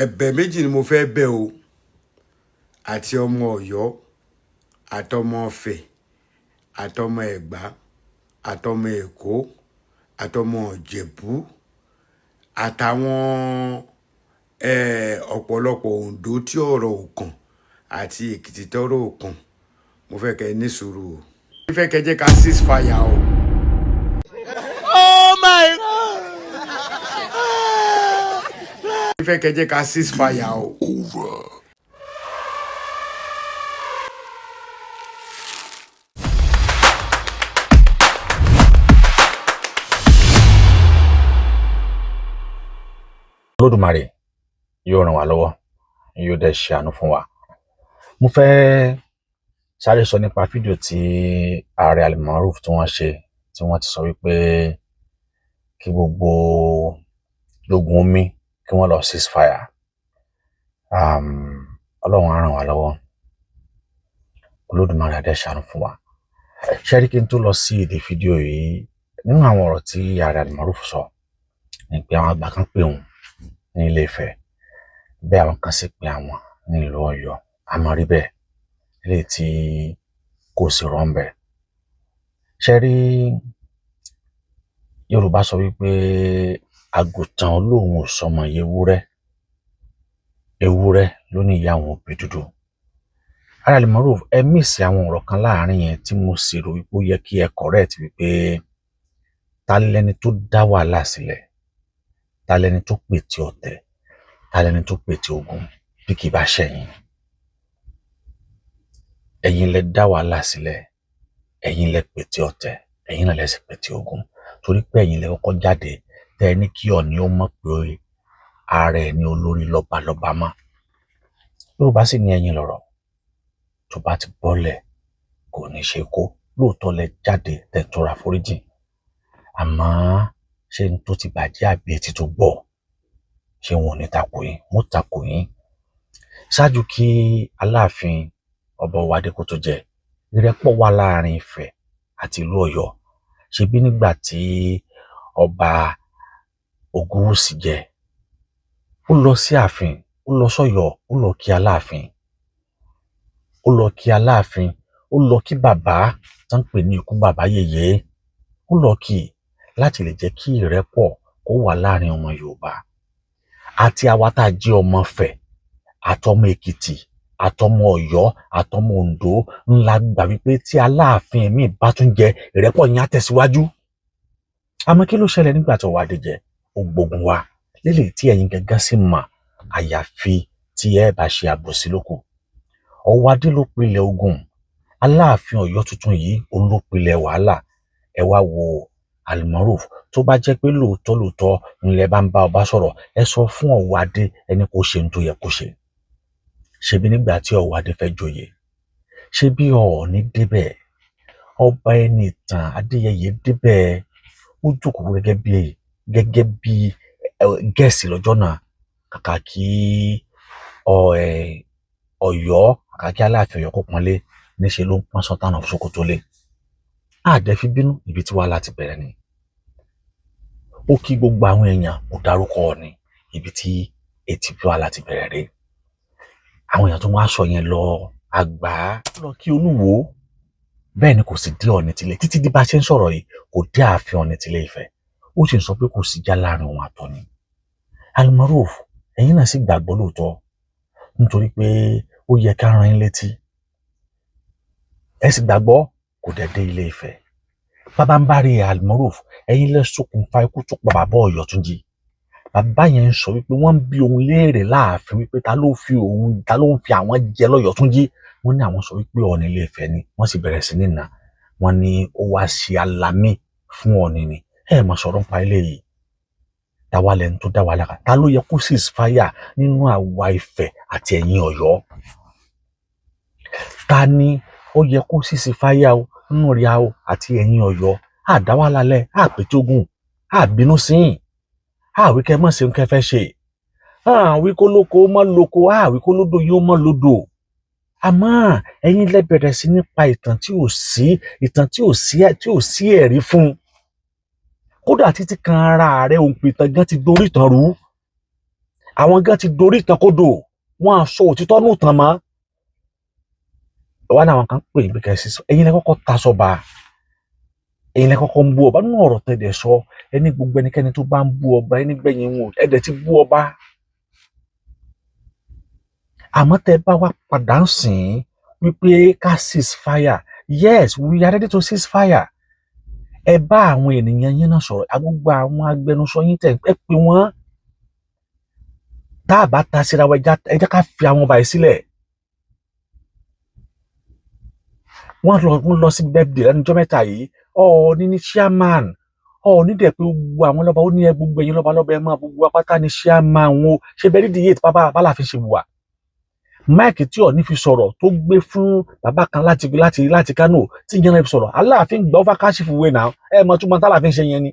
Ẹ̀bẹ̀ méjì ni mo fẹ́ bẹ̀ o, àti ọmọ Ọ̀yọ́, àtọmọ Ifẹ̀, àtọmọ Ẹ̀gbá, àtọmọ Èkó, àtọmọ Ìjẹ̀bú, àtàwọn ọ̀pọ̀lọpọ̀ Oǹdó tí ọ̀rọ̀ ò kàn àti Èkìtì tọ́rọ̀ ò kàn. Mo fẹ́ kẹ́ ẹ ní sùúrù o. Mo fẹ́ kẹ́ jẹ́ ká cease fire o. Oh my God! Mo fẹ́ kẹ́ jẹ́ ká cease fire o. Olódùmarè yóò ràn wá lọ́wọ́, yóò dẹ̀ ṣàánú fún wa. Mo fẹ́ sáré sọ nípa fídíò tí ààrẹ Almaroof tí wọ́n ṣe, tí wọ́n ti sọ wípé kí gbogbo ogun omi kí wọ́n lọ cease fire. Ọlọ́run á ràn wá lọ́wọ́, Olódùmarè á dẹ̀ ṣàánú fún wa. Ṣé rí, kí n tó lọ sí ìdí fídíò yìí, nínú àwọn ọ̀rọ̀ tí ààrẹ Almaroof sọ ni pé àwọn àgbà kan pè òun ní Ilé Ifẹ̀, bẹ́ẹ̀ àwọn kan sì pè àwọn ní ìlú Ọ̀yọ́. Àmọ́ rí bẹ́ẹ̀ eléyìí tí kò sí rọ́ńbẹ́. Ṣé rí, Yorùbá sọ wípé àgùntàn olóhùn ò sọmọ ewúrẹ́, ewúrẹ́ ló ní ìyá àwọn òbí dúdú. Ààrẹ Almaroof, ẹ mísì àwọn ọ̀rọ̀ kan láàrin yẹn tí mo sì rò wípé ó yẹ kí ẹ correct, wípé ta lẹni tó dá wàhálà sílẹ̀, ta lẹni tó pètè ọ̀tẹ̀, ta lẹni tó pètè ogun, bí kì í bá ṣẹ̀yìn. Ẹ̀yin lẹ dá wàhálà sílẹ̀, ẹ̀yin lẹ pètè ọ̀tẹ̀, ẹ̀yin náà lẹ sì pètè ogun, torí pé ẹ̀yin lẹ kọ́kọ́ jáde tẹ́ ẹ ní kí Ọọ̀ni ó mọ̀ pé ara ẹ̀ ní olórí lọ́balọ́ba mọ́. Yorùbá sì ní ẹ̀yin lọ̀rọ̀ tó bá ti bọ́lẹ̀ kò ní ṣe kó. Lóòótọ́ lẹ jáde tẹ́ ẹ tọrọ àforíjì, àmọ́ ṣé n tó ti bàjẹ́ àbí etí tó gbọ́, ṣé wọn ò ní takò yín? Wọ́n takò yín. Ṣáájú kí Aláàfin Ọba Ọwádé kó tó jẹ, ìrẹ́pọ̀ wà láàrin Ifẹ̀ àti ìlú Ọ̀yọ́. Ṣebí nígbà tí ọba Ògúnwùsì jẹ, ó lọ sí ààfin, ó lọ sọ́yọ́, ó lọ kí Aláàfin, ó lọ kí Aláàfin, ó lọ kí bàbá tó ń pè ní ikú bàbá yèyé, ó lọ kí láti lè jẹ́ kí ìrẹ́pọ̀ kó wà láàrin ọmọ Yorùbá àti àwa tá a jẹ́ ọmọ Ifẹ̀ àtọmọ Èkìtì àtọmọ Ọ̀yọ́ àtọmọ Oǹdó ńlá gbà wípé tí Aláàfin mi bá tún jẹ, ìrẹ́pọ̀ yẹn á tẹ̀síwájú. Àmọ́ kí ló ṣẹlẹ̀ nígbà tó Ọwádé jẹ? Ó gbógun wá lélẹ̀ tí ẹ̀yin gángan sì mọ̀, àyàfi tí ẹ bá ṣe àbòsí lókù. Ọwádé ló pilẹ̀ ogun. Aláàfin Ọ̀yọ́ tuntun yìí, òun ló pilẹ̀ wàhálà. Ẹ wá wo Almaroof, tó bá jẹ́ pé lóòótọ́ lóòótọ́ ńlẹ̀ bá ń bá ọba sọ̀rọ̀, ẹ sọ fún Ọwádé ẹni kó ṣe ohun tó yẹ kó ṣe. Ṣebí nígbà tí Ọwádé fẹ́ joyè, ṣebí Ọọ̀ni débẹ̀, ọba Ẹnìtàn Adéyẹyè débẹ̀, ó jókòó gẹ́gẹ́ bí gẹ̀ẹ́sì lọ́jọ́ náà. Kàkà kí Ọ̀yọ́, kàkà kí Aláàfin Ọ̀yọ́ kó pọ́nlé, níṣẹ́ ló ń pọ́n Sultan of Sokoto lé. Àdẹ fi bínú, ibi tí wàhálà ti bẹ̀rẹ̀ ni. Ó kí gbogbo àwọn èèyàn, kò dárúkọ Ọọ̀ni. Ibi tí etí wàhálà ti bẹ̀rẹ̀ rèé. Àwọn èèyàn tó wá sọ yẹn lọ àgbà lọ kí Olúwo, bẹ́ẹ̀ ni kò sì dé Ọọ̀ni tilẹ̀ títí di bá a ṣe ń sọ̀rọ̀ yìí, kò dé ààfin Ọọ̀ni tilẹ̀ Ifẹ̀. Ó sì ń sọ pé kò sí já láàrin òun àtọ̀ni. Almaroof, ẹ̀yin náà sì gbàgbọ́ lóòótọ́, nítorí pé ó yẹ ká rán yín létí. Ẹ sì gbàgbọ́, kò dẹ̀ dé Ilé Ifẹ̀. Bàbá ń bá rí Almaroof, ẹ̀yin lẹ ṣokùnfà ikú tó pa bàbá Ọ̀yọ́túnjí. Bàbá yẹn ń sọ wípé wọ́n ń bi òun léèrè láàfin wípé ta ló fi òun, ta ló ń fi àwọn jẹ lọ́yọ̀túnjí. Wọ́n ní àwọn sọ wípé Ọọ̀ni Ilé Ifẹ̀ ni. Wọ́n sì bẹ̀rẹ̀ sí ní nà. Wọ́n ní ó wá ṣe alamí fún Ọọ̀ni ni. Ẹ mọ̀ sọ̀rọ̀ nípa ilé yìí. Táwa lẹni tó dá wàhálà ká? Ta ló yẹ kó cease fire nínú àwa Ifẹ̀ àti ẹ̀yin Ọ̀yọ́? Ta ni ó yẹ kó cease fire o nínú ríà o àti ẹ̀yin Ọ̀yọ́? Àdá wàhálà lẹ̀, àpètógùn, àbínú sí yìn, àwí kẹ́ mọ̀ ṣe ń kẹ́ fẹ́ ṣe, àwí kó lóko mọ́ lóko, àwí kó lódò yóò mọ́ lódò. Àmọ́ ẹ̀yin lẹ bẹ̀rẹ̀ sí nípa ìtàn tí ò sí, ìtàn tí ò sí, tí ò sí ẹ̀rí fún. Kódà títí kan ara rẹ̀ òǹpìtàn gan ti dorí ìtàn rú. Àwọn gan ti dorí ìtàn kodò, wọn à sọ òtítọ́ nù tàn mọ́. Wà ní àwọn kan pè é pé kẹsì, ẹ̀yin lẹ kọ́kọ́ ta sọba, ẹ̀yin lẹ kọ́kọ́ ń bú ọba. Nínú ọ̀rọ̀ tẹ̀dẹ̀ sọ, ẹni gbogbo ẹnikẹ́ni tó bá ń bú ọba, ẹni gbẹ̀yìn wọn, ẹ̀dẹ̀ ti bú ọba. Àmọ́ tẹ́ bá wá padà ń sìn wípé ká cease fire, yes, we are ready to cease fire. Ẹ bá àwọn ènìyàn yín náà sọ̀rọ̀, gbogbo àwọn agbẹnusọ yín tẹ̀ ẹ pé wọ́n. Tá a bá ta síra wa, ẹ jẹ́ ká fi àwọn ọba yìí sílẹ̀. Wọ́n lọ sí birthday lẹ́nu ọjọ́ mẹ́ta yìí. Ọọ̀ni ní chairman, Ọọ̀ni dẹ̀ pé gbogbo àwọn lọ́ba. Ó ní ẹ gbogbo ẹ̀yin lọ́ba lọ́ba, ẹ máa gbogbo apáta ní chairman wọn. Ṣe bẹ́ẹ̀ dídì yéé bàbá Aláàfin ṣe wà. Mic tí Ọọ̀ni fi sọ̀rọ̀ tó gbé fún bàbá kan láti Kánò tí ìyẹn náà fi sọ̀rọ̀, Aláàfin gbọ́ fákàṣìfù wé náà. Ẹ mọ̀ túmọ̀ tálàfin ṣe yẹn ni.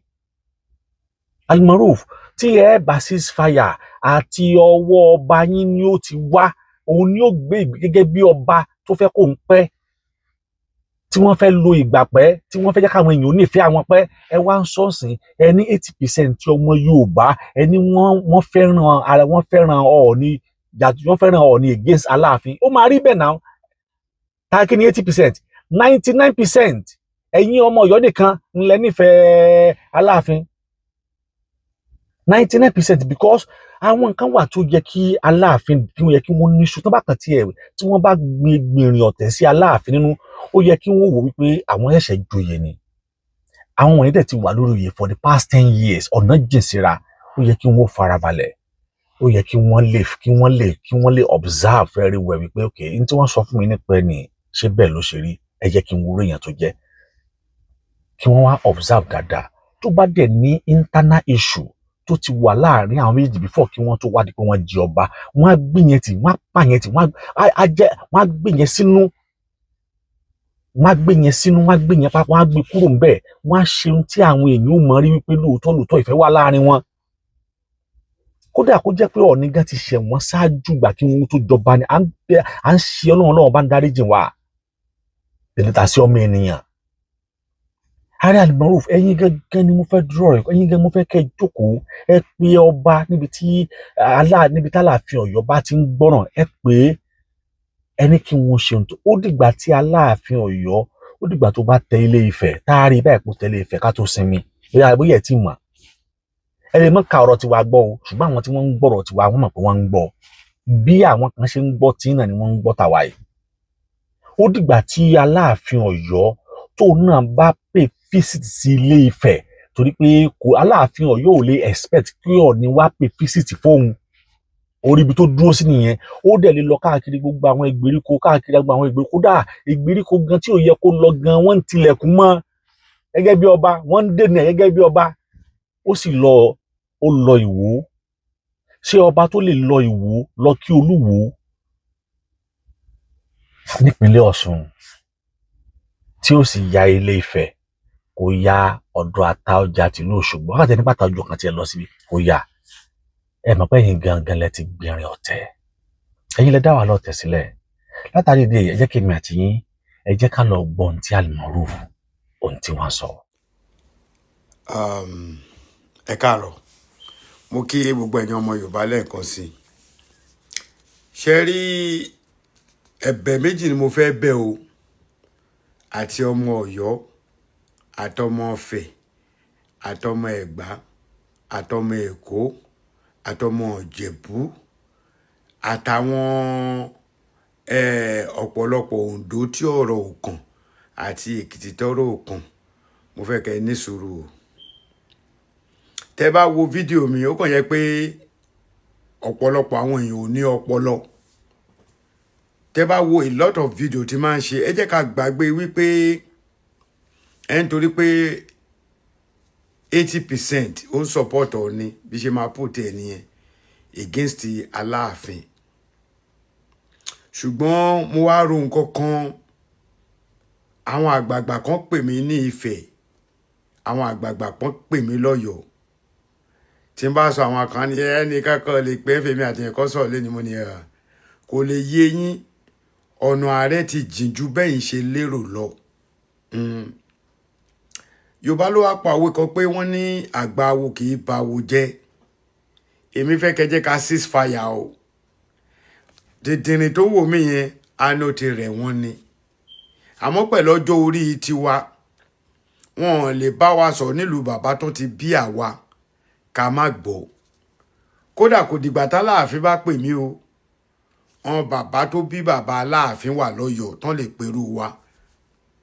Almaroof, tí ẹ bá cease fire, àti ọwọ́ ọba yín ni ó ti wá. Òun ni ó gbé gẹ́gẹ́ bí ọba tó fẹ́ kó ń pẹ́, tí wọ́n fẹ́ lo ìgbà pẹ́, tí wọ́n fẹ́ jẹ́ káwọn èèyàn nífẹ̀ẹ́ àwọn pẹ́. Ẹ wá ń sọ̀sìn, ẹ ní 80% ọmọ Yorùbá, ẹ ní wọ́n fẹ́ràn ara wọ́n, fẹ́ràn Ọọ̀ni, wọ́n fẹ́ràn Ọọ̀ni against Aláàfin. Ó máa rí bẹ́ẹ̀ náà. Ta kí ni 80%? 99%. Ẹ̀yin ọmọ Ọ̀yọ́ nìkan ńlẹ̀ nífẹ̀ẹ́ Aláàfin, 99%, because àwọn nǹkan wà tó yẹ kí Aláàfin, kí wọ́n yẹ kí wọ́n níṣu tó bá kàn tiẹ̀ tí wọ́n bá gbìnrìn ọ̀tẹ̀ sí Aláàfin nínú. Ó yẹ kí wọ́n wò wípé àwọn ṣẹ̀ṣẹ̀ joyè ni, àwọn wọ̀nyí dẹ̀ ti wà lórí oyè for the past 10 years, ọ̀nà jìn síra. Ó yẹ kí wọ́n farabalẹ̀, ó yẹ kí wọ́n lè observe very well wípé, ok, n tí wọ́n sọ fún mi nípa ẹni, ṣé bẹ́ẹ̀ ló ṣe rí? Ẹ jẹ́ kí n wo èèyàn tó jẹ́, kí wọ́n wá observe dáadáa. Tó bá dẹ̀ ní internal issue tó ti wà láàrin àwọn méjèèjì before kí wọ́n tó wá di pé wọ́n jí ọba, wọ́n á gbé yẹn tì, wọ́n á pa yẹn tì, wọ́n á jẹ́ wọ́n á gbé yẹn sínú, wọ́n á gbé yẹn sínú, wọ́n á gbé yẹn pápá, wọ́n á gbé kúrò ńbẹ̀. Wọ́n á ṣe ohun tí àwọn èèyàn ó mọ̀ rí wípé lóòótọ́ lóòótọ́ ìfẹ́ wà láàrin wọn. Kódà kó jẹ́ pé Ọọ̀ni gan ti ṣẹ̀ wọ́n ṣáájú ìgbà kí wọ́n tó jọba ni, à ń bẹ, à ń ṣe Ọlọ́run náà bá ń dáríjìn wá tẹ̀lé sí ọmọ ènìyàn. Ààrẹ Almaroof, ẹ̀yin gangan ni mo fẹ́ dúró rẹ̀, ẹ̀yin gangan mo fẹ́ kẹ́ ẹ jókòó. Ẹ pé ọba níbi tí alá níbi tí Aláàfin Ọ̀yọ́ bá ti ń gbọ́ràn, ẹ pé ẹ ní kí wọ́n ṣe ohun tó ó dìgbà tí Aláàfin Ọ̀yọ́, ó dìgbà tó bá tẹ Ilé Ifẹ̀, tá a rí báyìí kó tẹ Ilé Ifẹ̀, ká tó sinmi. Bóyá ẹ ti mọ̀, ẹ lè má ka ọ̀rọ̀ tiwa gbọ́ o, ṣùgbọ́n àwọn tí wọ́n ń gbọ́rọ̀ tiwa, wọ́n mọ̀ pé wọ́n ń gbọ́. Bí àwọn kan ṣe ń gbọ́ tí náà ni wọ́n ń gbọ́ tàwa yìí. Ó dìgbà tí Aláàfin Ọ̀yọ́ tó náà bá pay visit sí Ilé Ifẹ̀, torí pé kò Aláàfin Ọ̀yọ́ ò lè expect kí Ọọ̀ni wá pay visit fóun. Orí ibi tó dúró sí nìyẹn. Ó dẹ̀ lè lọ káàkiri gbogbo àwọn ìgbèríko, káàkiri gbogbo àwọn ìgbèríko. Kódà ìgbèríko gan tí ò yẹ kó lọ gan, wọ́n ń tilẹ̀kùn mọ́ gẹ́gẹ́ bí ọba, wọ́n ń dènà ẹ̀ gẹ́gẹ́ bí ọba. Ó sì lọ, ó lọ Ìwó. Ṣé ọba tó lè lọ Ìwó lọ kí Olúwo nípínlẹ̀ Ọ̀ṣun, tí ó sì ya Ilé Ifẹ̀, kò ya ọ̀dọ̀ Àtaọjà tìlú Òṣogbo, wákàtí ẹni pàtàkì ọjọ́ kan tí ẹ lọ síbi kò ya. Ẹ mọ̀ pé ẹ̀yin gangan lẹ ti gbìnrín ọ̀tẹ̀, ẹ̀yin lẹ dá wàhálà ọ̀tẹ̀ sílẹ̀. Látàrí ìdí èyí, ẹ jẹ́ kí èmi àti yín, ẹ jẹ́ ká lọ gbọ́ ohun tí Almaroof, ohun tí wọ́n sọ. Ẹ káàárọ̀, mo kí gbogbo ẹ̀yin ọmọ Yorùbá lẹ́ẹ̀kan sí i. Ṣe rí, ẹ̀bẹ̀ méjì ni mo fẹ́ bẹ̀ o, àti ọmọ Ọ̀yọ́, àtọmọ Ifẹ̀, àtọmọ Ẹ̀gbá, àtọmọ Èkó, àtọmọ Ìjẹ̀bú, àtàwọn ọ̀pọ̀lọpọ̀ Oǹdó tí ọ̀rọ̀ ò kàn, àti Èkìtì tọ́rọ̀ ò kàn. Mo fẹ́ kẹ́ ẹ ní sùúrù o. Tẹ́ bá wo fídíò mi, ó kàn yẹ pé ọ̀pọ̀lọpọ̀ àwọn èèyàn ò ní ọpọlọ. Tẹ́ bá wo a lot of video tí máa ń ṣe, ẹ jẹ́ ká gbàgbé wípé ẹ ń torí pé 80% ó ń support Ọọ̀ni, bí ṣe máa put ẹ̀ nìyẹn, against Aláàfin. Ṣùgbọ́n mo wá ro nǹkan kan. Àwọn àgbààgbà kan pè mí ní Ifẹ̀, àwọn àgbààgbà kan pè mí lọ́yọ̀ọ́. Tí n bá sọ, àwọn kan ní ẹnì kankan lè pé fèmí àti ẹ̀kọ́ sọ̀rọ̀ lẹ́ni. Mo ní ẹ̀ kò lè yé yín, ọ̀nà ààrẹ ti jìn ju bẹ́yìn ṣe lérò lọ. Yorùbá ló wá pa òwe kan pé wọ́n ní àgbà awo kì í ba awo jẹ́. Èmi fẹ́ kẹ́ jẹ́ ká cease fire o. Dìndìnrìn tó wò mí yẹn, àná ti rẹ̀ wọ́n ni. Àmọ́ pẹ̀lú ọjọ́ orí tiwa, wọn ò lè bá wa sọ̀rọ̀ nílùú bàbá tó ti bí àwa ká má gbọ́. Kódà kò dìgbà táláàfin bá pè mí o. Àwọn bàbá tó bí bàbá Aláàfin wà lọ́yọ̀ọ́ tán lè perú wa.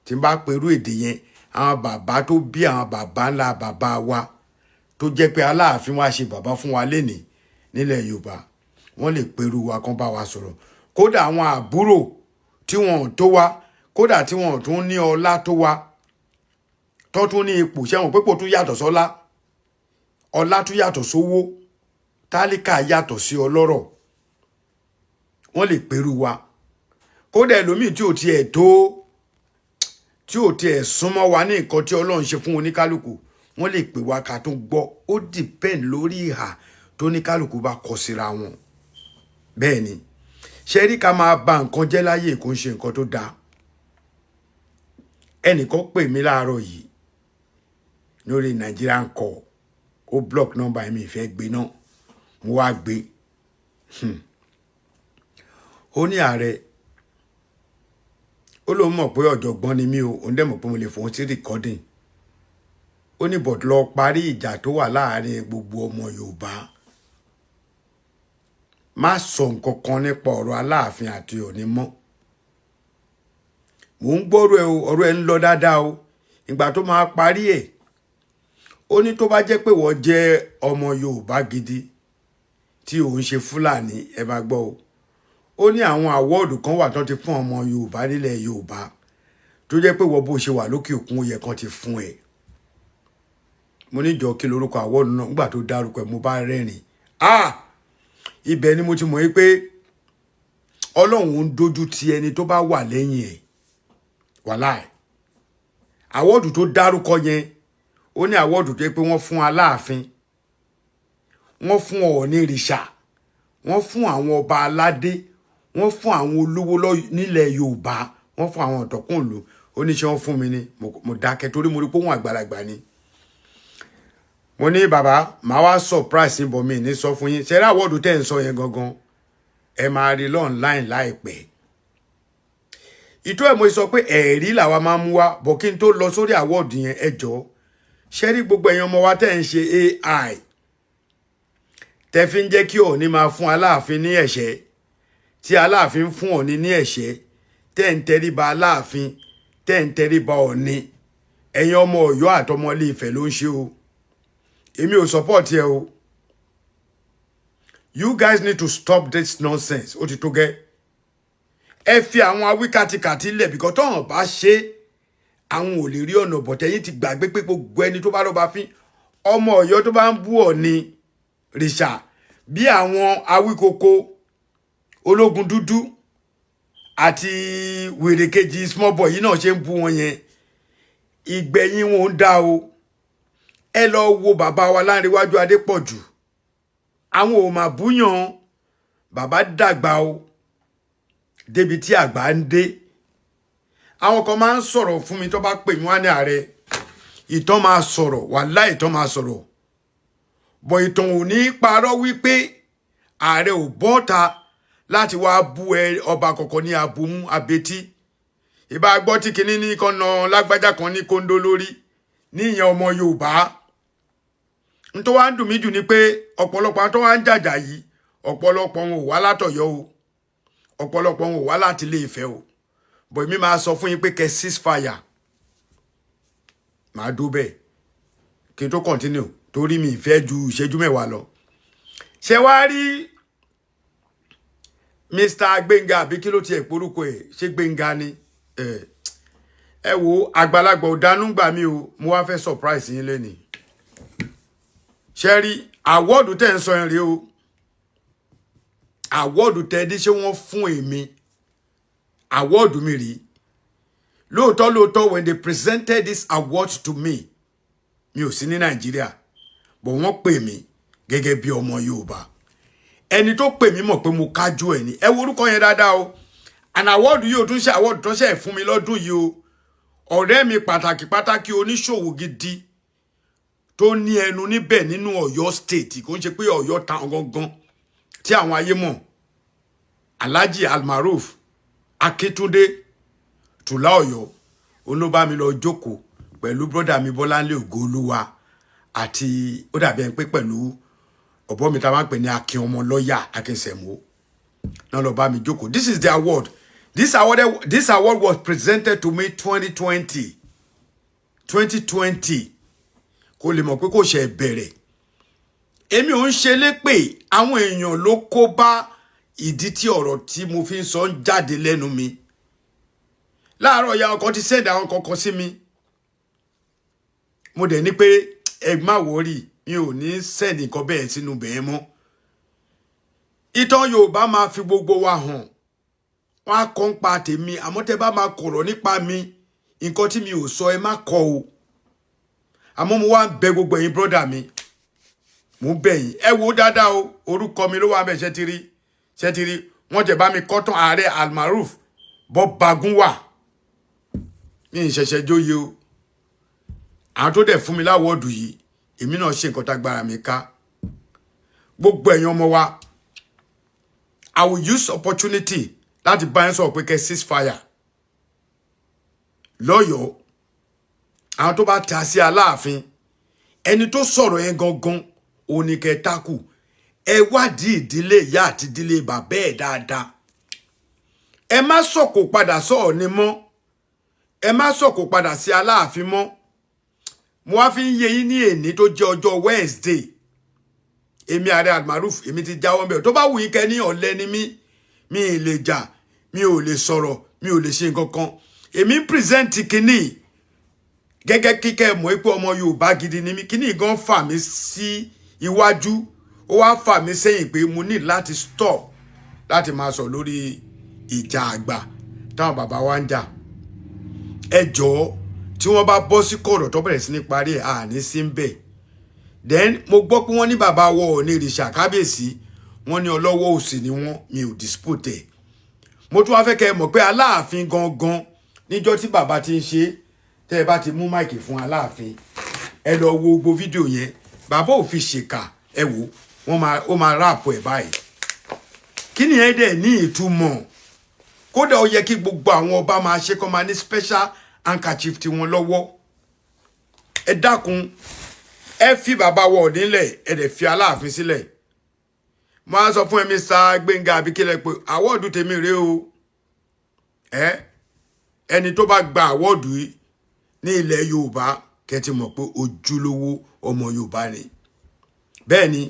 Tí n bá perú èdè yẹn, àwọn bàbá tó bí àwọn bàbá ńlá bàbá wa tó jẹ́ pé Aláàfin wa ṣe bàbá fún wa lénìí nílẹ̀ Yorùbá, wọ́n lè perú wa kán bá wa sọ̀rọ̀. Kódà àwọn àbúrò tí wọn ò tó wa, kódà tí wọn ò tún ní ọlá tó wa, tó tún ní ipò, ṣé wọn pé ipò tún yàtọ̀ sọ́lá, ọlá tún yàtọ̀ sówó, tálíkà yàtọ̀ sí ọlọ́rọ̀, wọ́n lè perú wa. Kódà ẹlòmíì tí ò tiẹ̀ tó, tí ò tiẹ̀ súnmọ́ wa ní nǹkan tí Ọlọ́run ṣe fún oníkálukú, wọ́n lè pè wá ká tún gbọ́. Ó depend lórí ìhà tó oníkálukú bá kọ síra wọn. Bẹ́ẹ̀ ni, ṣe rí, ká máa ba nǹkan jẹ́ láyé kò ń ṣe nǹkan tó dáa. Ẹnìkan pè mí láàárọ̀ yìí lórí Nigerian call, ó block number mi, ìfẹ́ gbé náà, mo wá gbé. Ó ní ààrẹ, ó lóun mọ̀ pé ọ̀jọ̀gbọ́n ni mí o, òun dẹ̀ mọ̀ pé mo lè fòun sí recording. Ó ní but lọ parí ìjà tó wà láàárín gbogbo ọmọ Yorùbá, má sọ nǹkan kan nípa ọ̀rọ̀ Aláàfin àti Ọ̀ọ̀ni mọ́. Mò ń gbọ́rọ̀ ẹ o, ọ̀rọ̀ ẹ ń lọ dáadáa o. Ìgbà tó máa parí ẹ̀, ó ní tó bá jẹ́ pé wọ́n jẹ́ ọmọ Yorùbá gidi tí òun ṣe Fúlàní, ẹ máa gbọ́ o. Ó ní àwọn award kan wà tó ti fún ọmọ Yorùbá nílẹ̀ Yorùbá, tó jẹ́ pé wọ́n bó ṣe wà lókè òkun, ó yẹ kan ti fún ẹ. Mo ní jọ, kí lorúkọ award náà? Nígbà tó dárúkọ ẹ, mo bá rẹ́rìn. Ah, ibẹ̀ ni mo ti mọ̀ pé Ọlọ́run ń dojú ti ẹni tó bá wà lẹ́yìn ẹ̀. Wàláì, award tó dárúkọ yẹn, ó ní award tó yẹ pé wọ́n fún Aláàfin, wọ́n fún Ọọ̀ni ìrìṣà, wọ́n fún àwọn ọba aládé, wọ́n fún àwọn olówó nílẹ̀ Yorùbá, wọ́n fún àwọn ọ̀tọ̀kùnlù. Ó ní ṣé wọ́n fún mi ni? Mo dákẹ́ torí mo rí pé òun àgbàlagbà ni. Mo ní bàbá, màá wá surprise yín bọ̀, mí ní sọ fún yín. Ṣe é award tẹ́ ń sọ yẹn gangan, ẹ máa rí online láìpẹ́. Ìtọ́ ẹ̀ mo sọ pé ẹ̀rí làwa máa ń mú wá bọ̀. Kí n tó lọ sórí award yẹn, ẹ jọ̀ọ́, ṣé rí gbogbo ẹ̀yin ọmọ wa tẹ́ ń ṣe AI, tẹ́ fi ń jẹ́ kí Ọọ̀ni máa fún Aláàfin ní ẹ̀ṣẹ́, tí Aláàfin fún Ọọ̀ni ní ẹ̀ṣẹ́, tẹ́ ń tẹríba Aláàfin, tẹ́ ń tẹríba Ọọ̀ni, ẹ̀yin ọmọ Ọ̀yọ́ àtọmọ Ilé Ifẹ̀ ló ń ṣe o. Èmi ò support ẹ o. You guys need to stop this nonsense. Ó ti tó gẹ́. Ẹ fi àwọn awíkàtìkàtì lẹ̀ bìkọ́ tọ́hàn bá ṣe, àwọn ò lè rí ọ̀nà bọ̀tẹ́. Yín ti gbàgbé pé gbogbo ẹni tó bá lọ́ba fín, ọmọ Ọ̀yọ́ tó bá ń bú Ọ̀ọ̀ni rìṣà, bí àwọn awíkoko ológun dúdú àti wèrè kejì small boy yìí náà ṣe ń bú wọn yẹn, ìgbẹ̀yìn wọn ń dá o. Ẹ lọ wo bàbá wa Láńrewájú Adépọ̀jù, àwọn ò mà búyàn. Bàbá dàgbà o, débi tí àgbà ń dé. Àwọn kan máa ń sọ̀rọ̀ fún mi, tó bá pè mí, wá ní ààrẹ, ìtàn máa sọ̀rọ̀, wàláhì ìtàn máa sọ̀rọ̀ bọ̀. Ìtàn ò ní parọ́ wípé ààrẹ ò bọ́ta láti wá bú ẹ ọba kọ̀ọ̀kan ní abumú abetí. Ìbá gbọ́ tí kinní ní kan na lágbájá kan ní kóńdó lórí níyẹn, ọmọ Yorùbá. N tó wá ń dùn mí jù ni pé ọ̀pọ̀lọpọ̀ àwọn tó wá ń jàjà yìí, ọ̀pọ̀lọpọ̀ wọn ò wá látọ̀yọ́ o, ọ̀pọ̀lọpọ̀ wọn ò wá láti Ilé Ifẹ̀ o. Bọ̀ èmi máa sọ fún yín pé kẹ́ cease fire. Màá dó bẹ́ẹ̀ kí n tó continue, torí mi ìfẹ́ ju ìṣẹ́jú 10 lọ. Ṣé wàá rí Mr. Gbénga, àbí kí ló tiẹ̀ porúkọ ẹ̀? Ṣé Gbénga ni? Ẹ wo, àgbàlagbà ò dánú gbà mí o. Mo wá fẹ́ surprise yín lẹ́nìí. Ṣe rí award tẹ́ ń sọ yẹn rí o, award tẹ́ dí, ṣé wọ́n fún èmi award mi rí? Lóòótọ́ lóòótọ́, when they presented this award to me, mi ò sí ní Nàìjíríà, but wọ́n pè mí gẹ́gẹ́ bí ọmọ Yorùbá. Ẹni tó pè mí mọ̀ pé mo kájú ẹ̀ ní. Ẹ wo orúkọ yẹn dáadáa o. And award yìí ò tún ṣe award tó ṣe fún mi lọ́dún yìí o. Ọ̀rẹ́ mi pàtàkì pàtàkì, oníṣòwò gidi. Tó ní ẹnu níbẹ̀ nínú Ọ̀yọ́ State, kò ń ṣe pé Ọ̀yọ́ town gangan tí àwọn ayé mọ̀, Alhaji Almaroof Akíntúndé Tùlá Ọ̀yọ́, òun ló bá mi lọ jókòó pẹ̀lú brother mi Bọ́láńlé Ògoolúwa àti ó dàbí ẹni pé pẹ̀lú ọ̀bọ mi tá a máa ń pè ní Akin ọmọ lọ́ọ̀yà Akínsẹ̀mó náà lọ bá mi jókòó. This is the award. This award was presented to me 2020, 2020. Kó lè mọ̀ pé kò ṣe bẹ̀rẹ̀. Èmi ò ń ṣe lépè, àwọn èèyàn ló kó bá ìdí tí ọ̀rọ̀ tí mo fi ń sọ ń jáde lẹ́nu mi láàárọ̀. Ya ọkọ ti send àwọn kankan sí mi, mo dẹ̀ ní pé ẹ má worry, mi ò ní send nǹkan bẹ́ẹ̀ sínú bẹ́ẹ̀ mọ́. Ìtàn Yorùbá máa fi gbogbo wa hàn, wọn á kọ́ ń pa tèmi. Àmọ́ tẹ́ bá máa kọ̀rọ̀ nípa mi, nǹkan tí mi ò sọ, ẹ má kọ o. Àmọ́ mo wá ń bẹ gbogbo ẹ̀yin brother mi, mo ń bẹ̀ yín, ẹ wo dáadáa o. Orúkọ mi ló wà bẹ́ẹ̀. Ṣẹ́ ti rí? Ṣẹ́ ti rí? Wọ́n tẹ̀ bá mi kọ́ tán, Ààrẹ Almaroof Bọ́bagun wà ní ìṣẹ̀ṣẹ̀ jóye o. Àwọn tó dẹ̀ fún mi l'award yìí, èmi náà ṣe nǹkan tágbára mi ká. Gbogbo ẹ̀yin ọmọ wa, I will use opportunity láti bá yín sọ̀rọ̀ pé kẹ́ cease fire lọ́yọ̀ọ́. Àwọn tó bá ta sí Aláàfin, ẹni tó sọ̀rọ̀ yẹn gangan òun ni kẹ́ tákù. Ẹ wádìí ìdílé ìyá àti ìdílé bàbá ẹ̀ dáadáa. Ẹ má sọ̀kò padà sọ̀ọ̀ ni mọ́, ẹ má sọ̀kò padà sí Aláàfin mọ́. Mo wá fi ń yé yín ní èní tó jẹ́ ọjọ́ Wednesday, èmi Ààrẹ Almaroof, èmi ti jáwọ́ mbẹ́. Tó bá wù yín kẹ́ ní ọ̀lẹ ni mí, mi ì lè jà, mi ò lè sọ̀rọ̀, mi ò lè ṣe nǹkan kan. Èmi ń present kínní gẹ́gẹ́ kíkẹ́ mọ̀ pé ọmọ Yorùbá gidi ni mí. Kínní gan fà mí sí iwájú, ó wá fà mí sẹ́yìn pé mo ní láti stop láti máa sọ lórí ìjà àgbà táwọn bàbá wa ń jà. Ẹ jọ̀ọ́, tí wọ́n bá bọ́ sí kọ̀rọ̀ tó bẹ̀rẹ̀ sí ní parí ẹ̀, àní sí ń bẹ̀. Then mo gbọ́ pé wọ́n ní bàbá wọ ní ìrìṣà kábíyèsí, wọ́n ní ọlọ́wọ́ òsì ni wọ́n. Mi ò dispute ẹ̀. Mo tún wá fẹ́ kẹ́ ẹ mọ̀ pé Aláàfin gangan, níjọ́ tí bàbá ti ń ṣe, tẹ́ ẹ bá ti mú mic fún Aláàfin, ẹ lọ wo gbogbo fídíò yẹn, bàbá ò fi ṣèkà. Ẹ wò wọ́n máa, ó máa wrap ẹ̀ báyìí. Kí ni ẹ dẹ̀ ní ìtumọ̀? Kódà ó yẹ kí gbogbo àwọn ọba máa ṣe kọ́ máa ní special handkerchief tiwọn lọ́wọ́. Ẹ dákun, ẹ fi bàbá wọ nílẹ̀, ẹ dẹ̀ fi Aláàfin sílẹ̀. Mo á sọ fún ẹ, Mr. Gbénga Abikílẹ̀, pé award tèmi rèé o. Ẹ ẹni tó bá gba award yìí ní ilẹ̀ Yorùbá, kẹ́ ti mọ̀ pé ojúlówó ọmọ Yorùbá ni. Bẹ́ẹ̀ ni,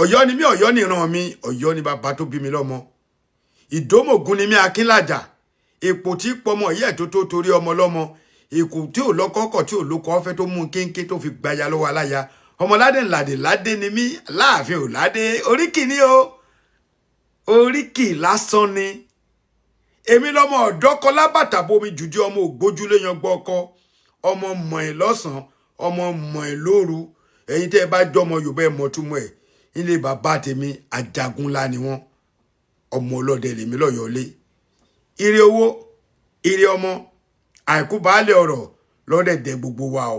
Ọ̀yọ́ ni mí, Ọ̀yọ́ ni ìran mi, Ọ̀yọ́ ni bàbá tó bí mi lọ́mọ. Ìdómògùn ni mí, Akínlàjà, èpò tí pọmọ yẹ tó tó torí ọmọ lọ́mọ, èkó tí ò lọ́kọ́kọ̀, tí ò lóko ọ̀fẹ́, tó mú kéńké tó fi gbaya lọ́wọ́ aláya. Ọmọládé ńládé ládé ni mí, láàfin ò ládé, oríkì ni o, oríkì lásán ni. Èmi lọmọ ọ̀dọ́kọlá bàtà bomi jùjú, ọmọ ògbójúlé yan gbọ́ ọkọ, ọmọ mọ̀ẹ́ lọ́sàn-án, ọmọ mọ̀ẹ́ lóru. Ẹ̀yin tẹ́ ẹ bá jọmọ Yorùbá, ẹ mọ̀ túmọ̀ ẹ̀. Nílé bàbá tèmi, Ajagunlá ni wọ́n, ọmọ ọlọ́dẹ lèmi lọ́yọ̀ọ́lé. Ire owó, ire ọmọ, àìkú baálé ọ̀rọ̀ lọ́dẹ̀dẹ̀ gbogbo wa o.